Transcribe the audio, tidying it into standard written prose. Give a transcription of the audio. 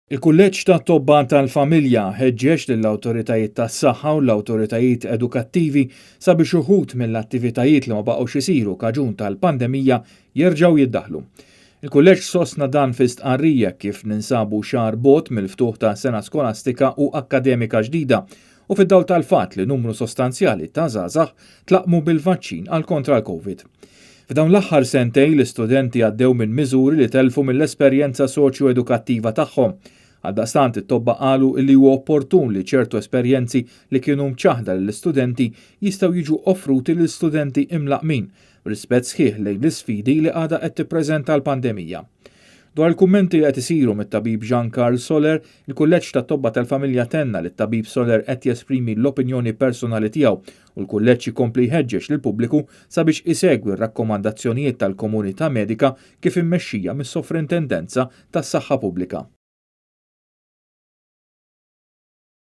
Il-Kulleġġ tat-Tobba tal-Familja ħeġġeġ lill-awtoritajiet tas-saħħa u l-awtoritajiet edukattivi sabiex uħud mill-attivitajiet li ma baqgħux isiru kaġun tal-pandemija jerġgħu jiddaħlu. Il-Kulleġġ sostna dan fi stqarrija kif ninsabu xahar bogħod mill-ftuħ ta' sena skolastika u akkademika ġdida u fid-dawl tal-fatt li numru sostanzjali ta' żgħażagħ tlaqqmu bil-vaċċin għal kontra l-Covid. F'dawn l-aħħar sentejn l-istudenti għaddew minn miżuri li telfu mill-esperjenza soċjo-edukattiva tagħhom. Għaldaqstant it-tobba qalu li huwa opportun li ċertu esperjenzi li kienu mċaħda lill-istudenti jistgħu jiġu offruti lil studenti imlaqqmin, b'rispett sħiħ lejn l-isfidi li għadha qed tippreżenta l-pandemija. Dwar il-kummenti li qed isiru mit-tabib Jean Carl Soler, il-Kulleġġ tat-Tobba tal-Familja tenna li t-tabib Soler qed jesprimi l-opinjoni personali tiegħu u l-Kulleġġ ikompli jħeġġeġ lill-pubbliku sabiex isegwi r-rakkomandazzjonijiet tal-komunità medika kif immexxija mis-Sovrintendenza tas-Saħħa Pubblika.